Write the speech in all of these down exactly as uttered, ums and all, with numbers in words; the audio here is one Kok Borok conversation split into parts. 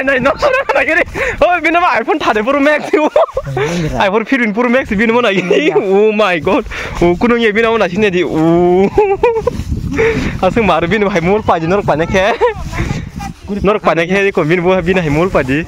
Nai, no, no, no, no, no. Oh, bini ma iPhone thirteen Pro Max. iPhone fifteen Pro Max bini ma nai. Oh my God. Oh, kunung ye bini ma nai sini di. Oh. Asung mar bini hai mul paji norok paine khe. Norok paine khe ko bini bo bini hai mul paji.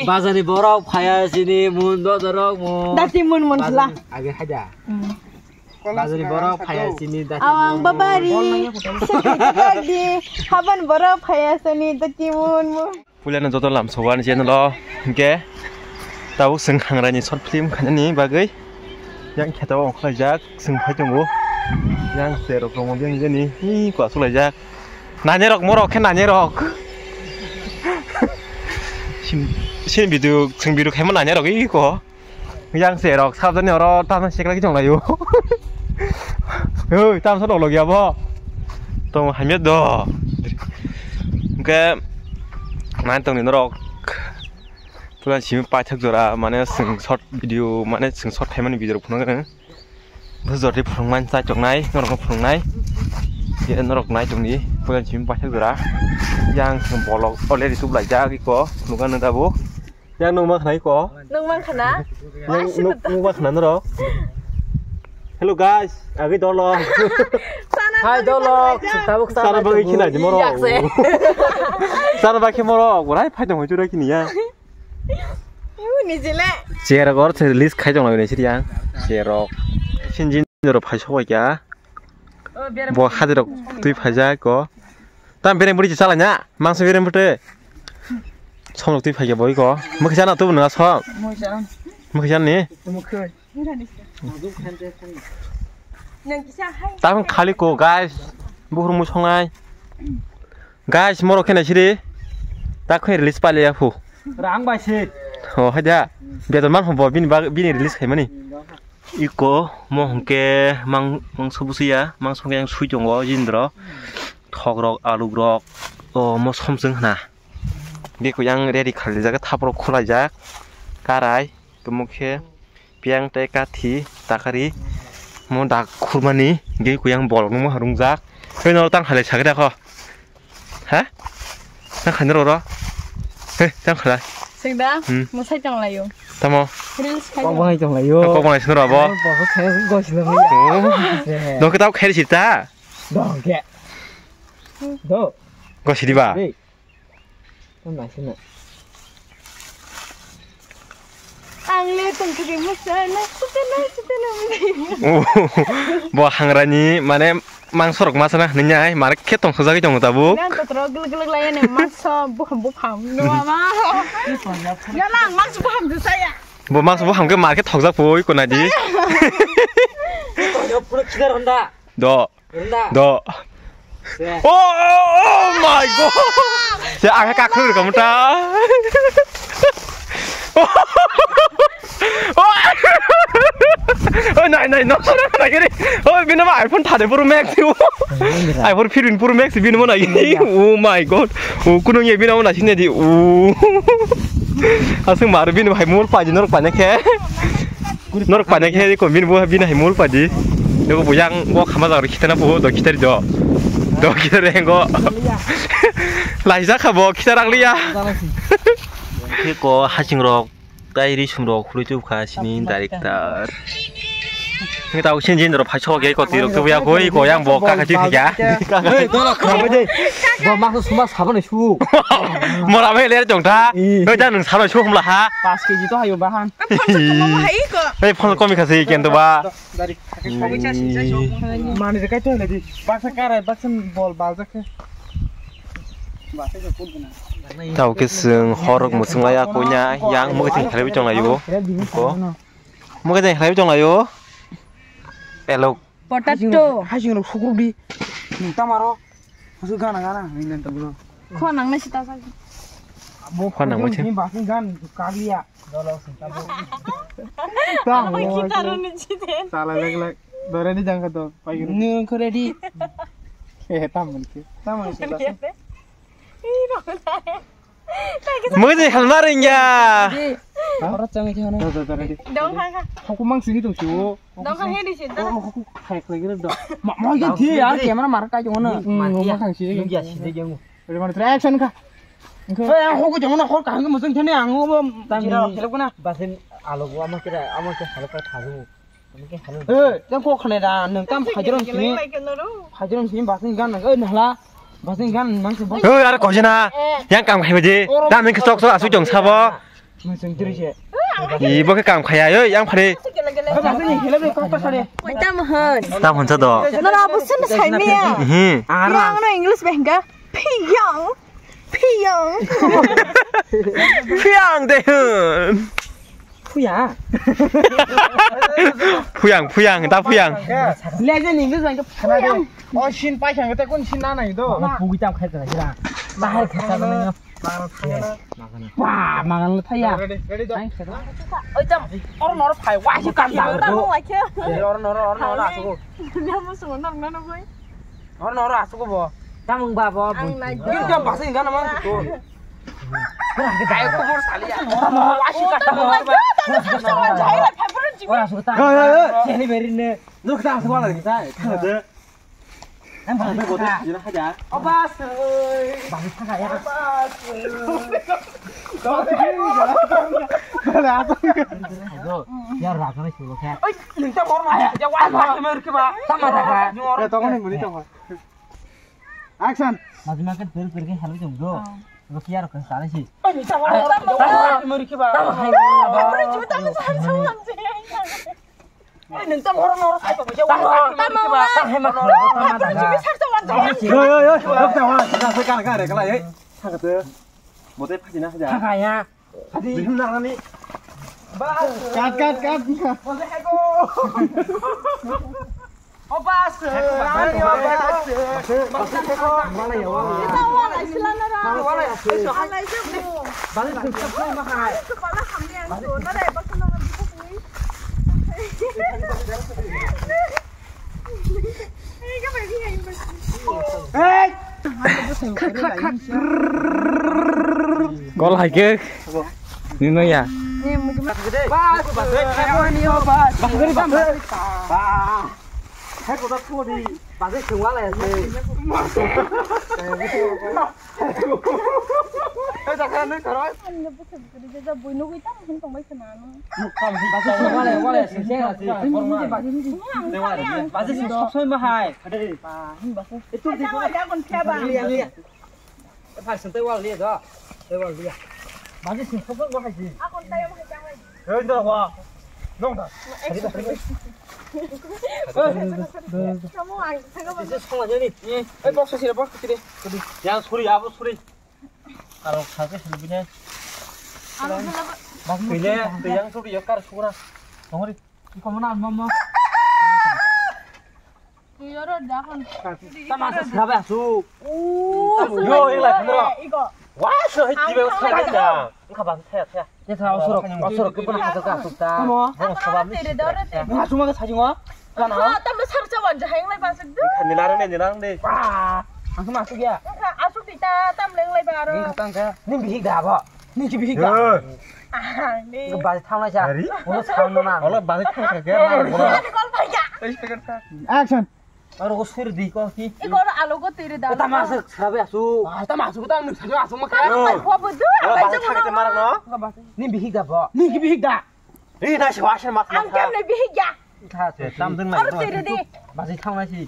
Bazani borok phaya sini mun do dorok mun. Dati mun mun sla. Age haja. Bazani borok phaya sini dati. Awang babari. Sakri di. Haban borok phaya sini dati mun mun. Puilano joto lam sogo ani channel o, hinkhe tabuk chwng Hangrani short film khainani bagwi yang kheto ongkhlaijak chwng phai tongo. Yang cherok tongo biyang jani hi ko aswk laijak. Nanyarok morok khe nanyarok. Sin, sin video, chwng video khaima nanyarok iko. Yang se rok sabjani oro tamo sekla ki chonglai o. Oi, tamo sa dolo gya bo. Tong hamya do. Ke nai tong ni norok. Pulan simi paithak jora mane sing short video mane sing short khaimani video phunang. Bujor di phunang man sa chongnai norok phunang nai. Ye norok nai tong ni pulan simi paithak jora. Yang sing bolok already tublai jak iko phunang nang dabu. Yang nung ma khna iko? Nung ma khna? Yang nung, nung ma khna noro? Hello guys, agi dolo. Hi dolo. Tabuk sana bagi khina di moro. Sana bagi moro. Gurai phai dong hujura kini ya. Yu ni jile. Chair gor se list khai dong lagi sini yang. Chair rok. Sinjin doro phai sobai kya. Bo hadi rok twi phai ja ko. Tam bereng buri chala nya, mangso bereng bute. Somrok twi phai kya boi ko. Mukhi chana tu nang som. Mukhi chana ni. Tam khali ko guys. Buhur mu songnai. Guys, moro khena siri. Ta khoi release pale ya phu. Rang bai se. Oh, haja. Beton man hobo bini bag, bini release khaimani. Iko mo hwnkhe mang, mangso busuya, mangso hwnkhe yang sui tongo jindro. Thokrok, alukrok, o mo somswng hwna. Beko yang ready khalijak, thaprok khulaijak, karai, tamo khe piyang tei kathi, takari, mo dak khurmani, beko yang bolong mo harungjak. Hei noro tang khalai sagri akho. Ha? Nang khainwi rw rw? He, tang khala. Sengda, hmm, mwsai tong laio. Tamo? Reels khai. Kok bahai tong laio. Kok bahai swngrw abo? Bo bo khe gosino. Oh. Dong khe tau khairi sita? Dong khe. Do. Gosi diba? Hey. Tong nai sino. Ang le tongthokgwi mwsa na sita na sita na. Oh, bo hangrani mane mangsorok masa na hwnwi nai mare khe tongthokjagwi tongo tabuk. Nang kotorok glwk glwk laiya ni mangso bupham bupham numa ma. Yala ang mangso bupham dusaya. Bo mangso bupham khe mar khe thokjak pui kona di. Phuru khidar honda. Do. Do. Oh, oh, oh my God. Se aga kakhur kamuta. Oh, nai, nai, no, no, no, no. Oh, bini ma iPhone thirteen Pro Max. iPhone fifteen Pro Max bini ma nai. Oh my God. Oh, kunung ye bini ma nai sini di. Oh. Asung mar bini hai mul paji norok paine khe. Norok paine khe ko bini bo bini hai mul paji. Nogo bo yang bo khama jagor khitana bo do khitari do. Do khitari hengo. Laijak kha bo khitarak liya. Khe ko hasing rok tai ri sum rok khului chuk kha sini director. Ngi tau sin jin rok phai sok ye ko tirok tu ya koi ko yang bo ka ka chi ya. Hey, dolo kham de. Bo mak suma sabani su. Mora mai ler jong tha. Ih. Hoi da nung sabani su humla ha. Paanch K G to hayo bahan. Phone sa tongma hai ko. Hei phone komi khasi kento ba. Mani de kai to le di. Baksa karai baksa bol bal jakhe. Tau ke sung horok musung laya konya yang mukhe teng khalai chong layo. Ko. Mukhe teng khalai chong layo. Elok. Potato. Hasing rok sukruk di. Nung tamaro. Hasu gana gana. Ini nang tablo. Kho nang na sita sa. Bo kho nang ma se. Ni basin gan kagliya. Dolo sing tablo. Tamo kita roni chite. Sala leg leg. Dore ni jang ka do. Pai. Nung kho ready. Eh, tam mun ki. Tam mun ki. Ih, rok. Mui de halma ringya. Ora chang ki hana. Dong kha kha. Hoku mang sini tu chu. Dong kha he di sin. Oh, hoku khai khai gre do. Ma, ma ya thi ya, camera mar kai jong na. Hmm, ma thang si. Nung ya si de jong. Ready, one, three, action kha. Hey, ang hoko jongno hor kaham musung thani ang obo jira khelok na. Basin alo go ama kira ama ke halo ka thagu. Ama ke halo. Hey, tang kok khane da nang tam phajrom sini. Phajrom sini basin gan nang oi nahla. Basin gan nang se. Hey, are kojina. Yang kam khai baji. Tam ni sok sok asu jong sabo. Musung tiri se. Ibo ke kam khaya, oi, yang phari. Hey, basin ni helap ni kok ta sare. Tam hon. Tam hon sa do. Nara abu sun sai miya. Hi. Ara. Yang no English behga. Piyang. Piyang. Piyang de hun. Puyang. Puyang, puyang, ta puyang. Legend English lang puyang. Oh, shin pai khang te kun shin na nai do. Pugui tam khai ta jira. Bahar khai ta na. Wah, makan lu thaya. Ready, ready do. Oi tam, or nor phai, wah, si kam da. Tam wai khe. Or nor, or nor asu. Dia mo sungo nang nang bai. Hor noro asuko bo. Tamung ba bo. Ang nai. Gil jam basa ingkana mang ko. Ai kubur sali ya. Wasi kata mo. Ora asuko ta. Hey, hey, hey. Seni berin ne. Nuk ta asuko lagi sa. Kada. Ang basa ko ta. Jina haja. Obas. Basa ka ya. Obas. Ya raga ni sulo kha. Oi, nung ta bor ma. Ya wa ma ma ke ba. Tama ta ka. Eh, tong ni muni tong. Action. Majima kan per per ke halu jong do. Ro kiar ka sala si. Oi, nung ta bor ma. Tama hai. Tama hai. Oi, nung ta bor ma. Tama hai ma. Tama ta ka. Yo, yo, yo. Rok ta wa. Sa ka ka re kala ye. Sa ka te. Bote phajina haja. Sa ka ya. Bihim nangani. Bas. Kat, kat, kat. Bas, heko. Oh, bas. Heko, bas. Heko, bas. Bas, heko. Mana ya, wah. Kita wala isilana ra. Wala ya. Ala itu. Balik ke mana hai? Kepala kami yang so, nara bas nara bisa kui. Gol hai ke. Nino ya. Baje sing sok soi ma hai. Itu di. Phai sing tei wal liya do. Tei wal liya. Baje sing sok sok ma hai si. Ei do wa. Nong da. Isi song aja ni. Ei box sira box kiri. Ya suri abo suri. Karo khake suri bine. Alo bela. Bile, yang suri ya kar sura. Tongori. Iko mana mama. Tuyoro dakon. Tama sa sabe asu. Yo, ila kamera. Iko. Wah, so hit tiba uthai aja. Engkha bang thaya thaya. Ya sa osoro, osoro ke pernah hasil ka asuk ta. Tamo. Bang soba mi. Tere dore te. Ngasuma ke sajingo. Kana? Tamo sar chawan jaheng lai basuk du. Nilarang de, nilarang de. Wah, aku masuk ya. Asuk kita tam leng lai baro. Engkha tangka. Ning bihik da abo. Ning bihik da. Bari thangnai sa. Ulo sound no nang. Ulo bari thang kha khe. Action. Aro go sur di ko ki. Iko aro alo go tiri da. Tama asuk sabe asu. Tama asuk ta nung sabe asu ma kha. Ko bo du. Bari thang kha marak no. Ni bihik da bo. Ni ki bihik da. Ni da shi wa shi ma. Ang kam ni bihik ya. Tha se tam ding na. Aro tiri di. Bari thangnai si.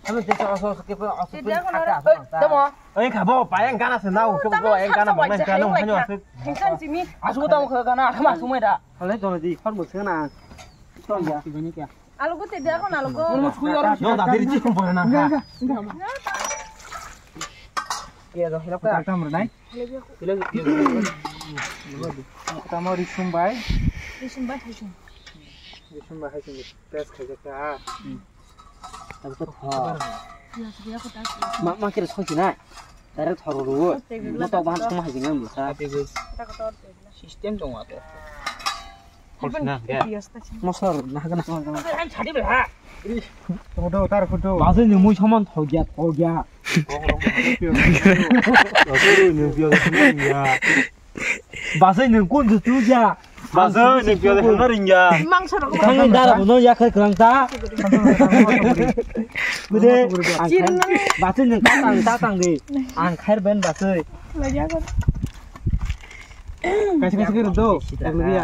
Kami desa asal sakit pun asal pun kata asal. Tamo. Oi khabo payang kana se nau ke bo yang kana bang kana hanyo asal. Tengsan simi. Asu tamo khe kana khama sumai da. Hale jona di khor bo sena. Ton ya. Alu ko te dia ko na alu ko. Mo sku yar. Yo da diri chi pon na. Ke do hilo ka. Tam ro nai. Hilo. Tamo risum bai. Risum bai, risum. Risum bai hai sini. Test khai ka. Tabuk to thor. Ma, ma kira soi sinai. Direct thor ro. Mo tok bahan suma hai jeng ang sa. System dong ato. Mosla ro na ga na. Ang chadi bela. Kudu tar kudu. Basai ni mui saman thogya thogya. Basai ni kun tu tu ya. Basa ni piyade hana ringya. Mangsa rok. Thangni dara bono yakhar kwlang ta. Bude. Chirna. Basa ni tatang tatang de. Ang khair ben basa. Lagi apa? Kaisa kaisa kiri do.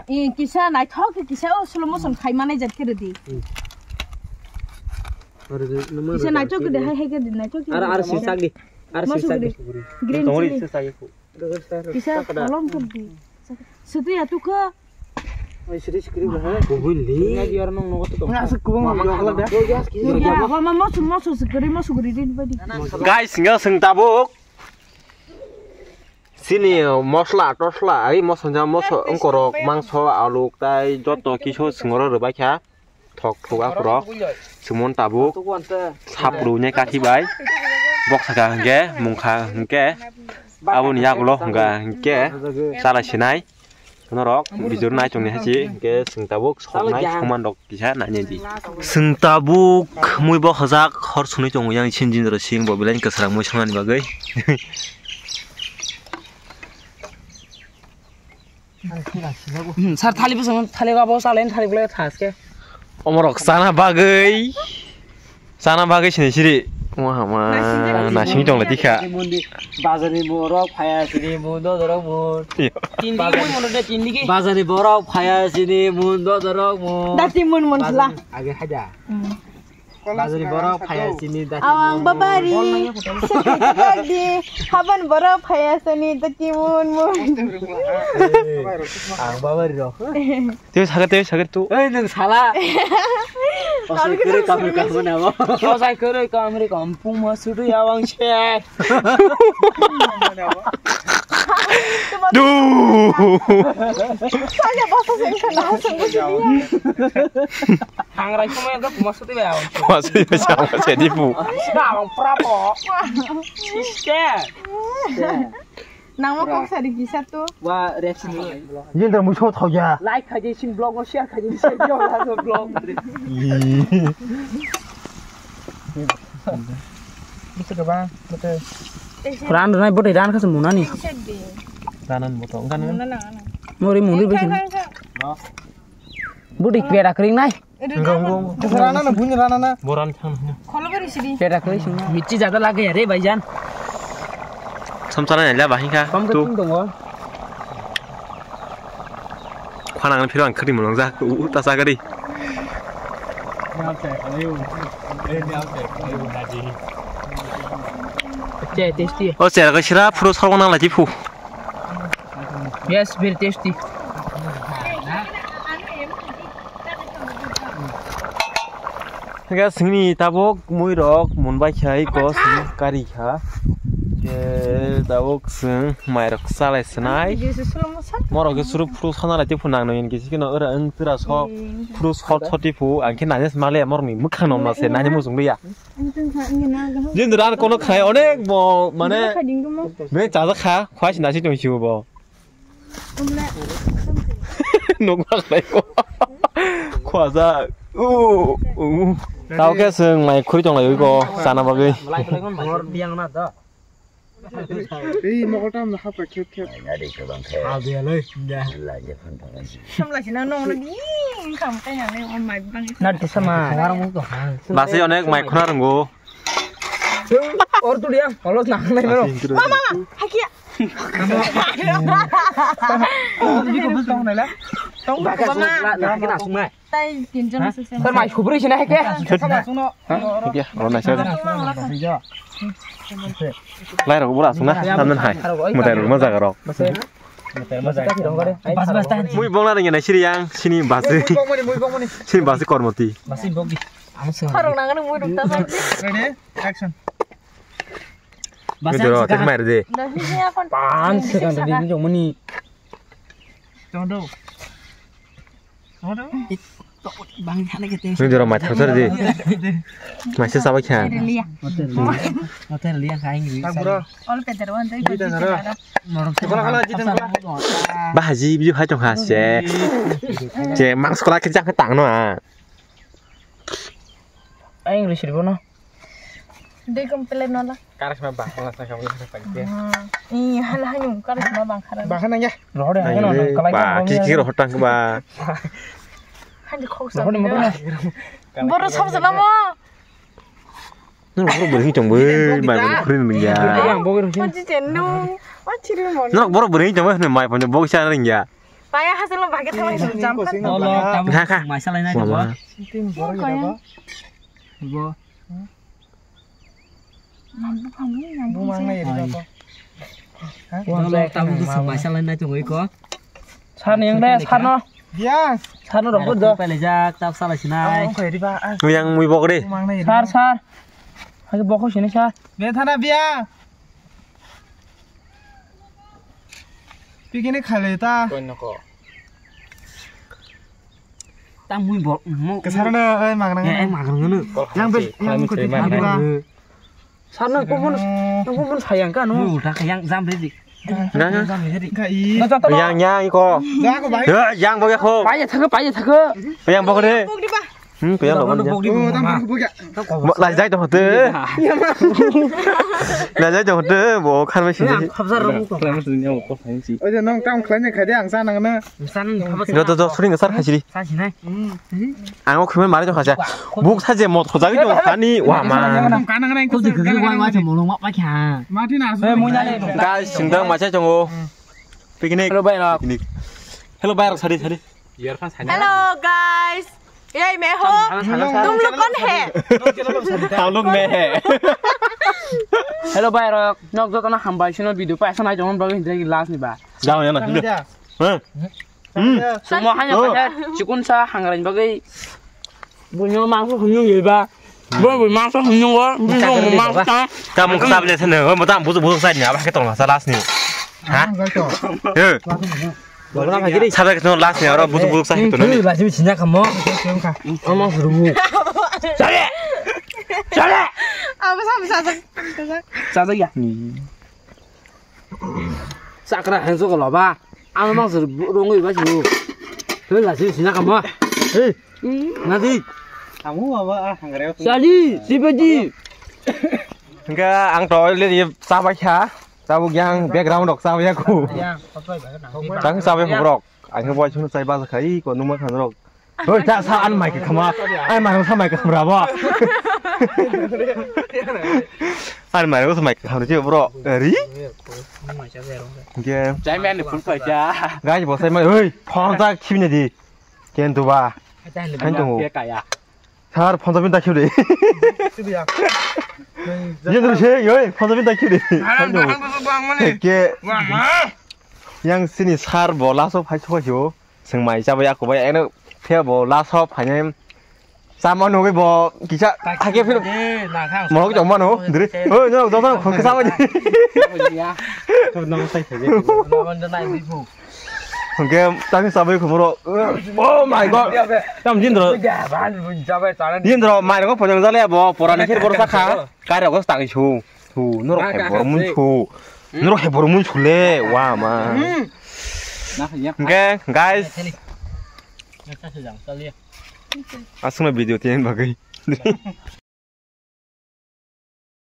Eh, kisa naithok kisa o slow motion khai manai jat kiri di. Kisa naithok kiri hai hai kiri naithok kiri. Ar ar sisagi. Ar sisagi. Green chili. Kisa kolom kiri di. Sutu ya tu ke. Ai siri sikri ba ha. Kubui li. Ngai di orang nong nogo to. Ngai se kubung nong nogo da. Iya, mama mosu mosu sikri mosu guri din badi. Guys, nggak seng tabuk. Sini mosla tosla ai mosla ja moso ongkorok mangso aluk tai joto kisu singoro rwbaikha. Thok thok aphuru sumon tabuk sap rwni kathi bai bok saka hwnkhe mungkha hwnkhe aboni yagulo hwnkha hwnkhe chala sinai norok bijor nai tongni hachi hwnkhe chwng tabuk soknai soman rok kisa nani di. Chwng tabuk mui bok hajak hor swnwi tongo yang sinjin ro sing bo belai kwsrang mui songnani bagwi. Hmm, sir, thali bwswng, thali abo chalaini thali bolai thaske. Omorok chana bagwi, chana bagwi sini siri. Wah, ma, nasing tong lai tikha. Bazarni borok phaya sini mun do dorok mun. Iyo. Tindigi mui mono de tindigi. Bazarni borok phaya sini mun do dorok mun. Dati mun mun sila. Age haja. Hmm. Bazarni borok phaya sini dati. Awang babari, sakri di, haban borok phaya sini dati mun mun. Ang babari rok. Tei sakar, tei sakar tu. Ei, nung sala. Osai kere kamri kamri nabo. Osai kere kamri kampung ma sudu ya wang se. Du. Sanya bosa sing kana sing. Hangrai kumai ga kuma sudu ya wang. Kuma sudu ya wang se di pu. Na wang prapo. Sister. Nangma kok sari kisa tu. Wa reaction. Jindra muso thoya. Like khaji sing blog o share khaji sing blog. Bisa ke bang, betul. Ran ran bote ran khas munani. Ranan boto, enggak nih. Mori mundur besin. Budi pera kering nai. Enggak, enggak, enggak. Rana na, bunyi rana na. Boran thang. Kholo beri sidi. Pera kering sini. Michi jada lage ya re bhaijan. Samsara nai la bahing kha. Kom tu. Khana ngan phirang khri mulong ja. U ta sa gari. Che tasty. O che ga sira phuru sarwa nang la ji phu. Yes, very tasty. Hingke sini tabuk mui rok munbai khai ko sini kari kha. Ke tabuk sing mai rok salai sinai. Morok ke suru phuru sana lai tiphun nang nang kisi kino ora ang tira so phuru sot sot tiphu ang ke nanya smale morok ni mukhang nom na se nanya musung liya. Jindra kono khai onek bo mane. Be chaja kha khwai sina si tong sibo bo. Nokma khlai ko. Khwaja. U u. Tao khe seng mai khuri tong lai ko sana bagwi. Ei mokol tam na hapra khep khep. Samla sina nong na di kam kaya ne on mai bang. Na desa ma. Basi onek mai khuna rwngo. Or tu dia, olos na nai mero. Mama, hakia. Biko bus tong nai la. Tong mama. Na kena sung nai. Tai tinjon sese. Sir mai khubri sina heke. Sir mai sungno. Heke, oro nai sir. Lai rok bura sungna, tamnen hai. Mutai rok ma jaga rok. Bas bas. Mui bongna ringya nai siri yang sini basi. Sini basi kormoti. Basi bogi. Khorok nangani mui rok ta. Ready? Action. Video rok, tek mair de. Panch second di jong mani. Chong do. Chong do. Bang thane kete. Video rok mai thang sar di. Mai se sabai kha. Hotel liya. Hotel liya khai ngi. Tabro. All peter wan dai. Jiten sara. Norok se. Kola kola jiten kola. Ba haji video hai tong ha se. Je mang skola ke jak tang no a. Ai English ribo no. Dei kom pele nola. Karak ma ba, ma sa kamu sa pagi. Hmm. Ih, hala hanyu karak ma bang karak. Bahkan nang ya. Rohor ya, Nang kan ni, orang kalai ba, kan kiki orang. Rohor tang ba. Hanyu khok sa. Rohor ni motor na. Boro sab sa namo. Nang boro beri tong be, mai boro khurin nang ya. Yang bogor. Panci cenu. Panci ri mon. Nang boro beri tong be, mai panci bogor sa nang ya. Paya hasil lo bagi tawai jam kan. Nolo, tabu Kha, kha. Mai salai nai. Mama. Tim boro ya ba. Bo. Bumang na iri ko. Dolo, tabu tu sung mai salai nai tong iko. Sar ni yang deh, sar no. Biang. Sar no rokot do. Pele jak, tab salai sinai. Ong koi iri ba. Yang mui bok de. Bumang na iri. Sar, sar. Hagi bok sini sar. Be thana biang. Pikini khale ta. Koi noko. Tang mui bol, mo. Kesar na, eh, magrang. Eh, eh, magrang na. Yang be, yang ko di khale ba. Sana ko mon, ko mon sayang ka no. Mui ulta ka yang jam ready. Jam ready. Ka i. Yang, yang ko. Yang ko bai. He, yang bo ko. Pai thaka, pai thaka. Yang bo ko de. Bok di ba. Hmm, kaya lo. Bok di. Oh, tam bok ya. Lai jai to hote. Lai jai to hote, bo kharbai sini. Habsar rong ko. Oje nong tam khlai ne khai de ang sa nang na. San habsar. Do do do, suring sar khai siri. Sa sinai. Ang o khimai mari to khaja. Buk sa je mot khojagi to hani wa ma. Khuldi khuldi wa wa chamo lo ma pa kha. Mati na. Guys, singdang ma cha chongo. Picnic. Hello, bhai rok. Picnic. Hello, bhai rok, sari sari. Hello guys. Yey, main ho. Tum log kaun hai? Hum log main hai. Hello bhai rok, nok joto no hambai sino video pa asa nai jong bagi hindai last ni ba. Jao ya na. Hah? Hmm. Sumo hanya pa chikun sa hangrai bagi. Bunyo mangso hunyo ye ba. Bo bo mangso hunyo go. Bunyo mangso ta. Kamu sabne sene, mo tam buzu buzu sai ni aba ke tong sa last ni. Ha? Eh. Sabak no last ni aro butuk butuk sa hitu nani. Last ni sinya kamo. Ama suru. Sale. Sale. Apa sama sama. Sama ya. Sakra hanso ko loba. Ama mang suru rongoi ba suru. Last ni sinya kamo. Hey. Nadi. Kamu apa ah hangre. Sali, sibadi. Enggak, ang toilet ya sabai ha. Tabuk yang background rok sabai aku. Tang sabai aku rok. Ang boy chunu sai bas khai ko numa khan rok. Hoi ta sa an mai ka khama. Ai mai sa mai ka khama ba. An mai sa mai ka khama ji bro. Ri? Ge. Jai men ni phun pai cha. Guys, bo sai mai. Hoi, phone ta khibne di. Ken tu ba. Kan tu. Sar, phone bin ta khiu de. Ye dru se, yoi, phone bin ta khiu de. Ke. Yang sini sar bo laso phai chokha khiu. Seng mai chabai ako bai eno the bo laso phainai. Sama nugui bo kisa hake phir. Mohok jong mano. Dri. Oi, no, jong jong khon kisa bai. Hingke tani sabai khumuro. Oh my God. Tam jindro. Jindro, mai rok phojang jale bo, porani khe bor sakha. Kai rok tang su. Su, norok hai bor mun su. Norok hai bor mun su le. Wa ma. Hingke, guys. Asungna video tiyan bagwi.